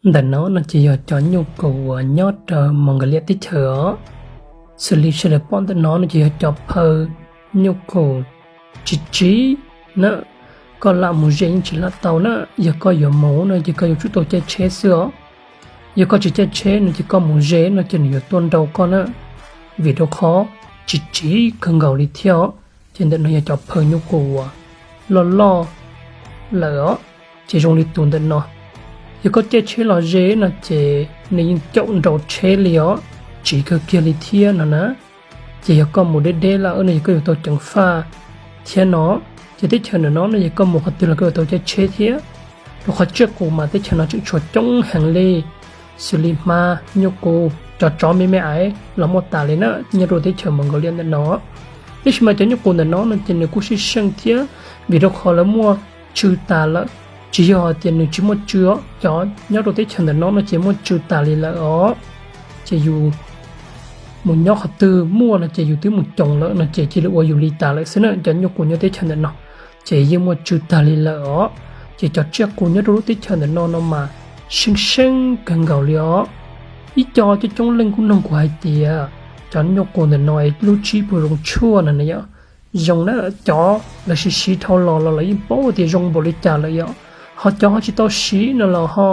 Ntawm no no ces yog cov nyuj qus uas nyob rau Mongolia teb chaws os. Xws li sawv daws pom ntawm no no ces yog cov phaw nyuj qus tsis tsiv na. Koj lam mus ze yeej tsis lam tau na. Yog koj yuav mus no ces koj yuav tsum tau caij tsheb xwb os. Yog koj tsis caij tsheb no ces koj mus ze no ces nws yuav tuaj nrau koj na, vim rau qhov tsis tsiv kawg nkaus li thiab os. Ces ntawm no yog cov phaw nyuj qus uas loj loj lawm os. Ces zoo li tus ntawm no, yog koj caij tsheb los ze no ces nws yeej caum nrau tsheb li os, tsiv kawg kiag li thiab no na. Ces yog koj mus deb deb lawm no yog koj yuav tau ceev faj thiab no. Ces teb chaws ntawm no no yog koj mus qhov twg los koj yuav tau caij tsheb thiab, rau qhov tsiaj qus mas teb chaws no tseem tshuav coob heev li, xws li hma, nyuj qus, cov tsov me me ais los muaj tas li na nyob rau teb chaws Mongolia ntawm no. Tab sis mas cov nyuj qus ntawm no no ces nws kuj sib seej thiab, vim rau qhov lawv muaj tsw tas lawm. Tsis yog tias nws tsis muaj tsw os, cov nyob rau teb chaws ntawm no no ces muaj tsw tas li lawm os. Ces yus mus nyob qhov twg muaj no ces yus twb mus coos lawm no ces cia li ua yus li tas lawm xwb na. Cov nyuj qus nyob teb chaws ntawm no ces yeej muaj tsw tag li lawm os. Ces cov tsiaj qus nyob rau lub teb chaws ntawm no no mas seeb seeb kawg nkaus li os. Ib co coob coob leej kuj nug kuv hais tias cov nyuj qus ntawm no lub tsib puas zoo tshuaj no na yom. Zoo na, cov lawv siv siv dhau los los lawv yeej paub tias zoo npaum li cas lawm yom, ho cov ho tsis tau siv no los ho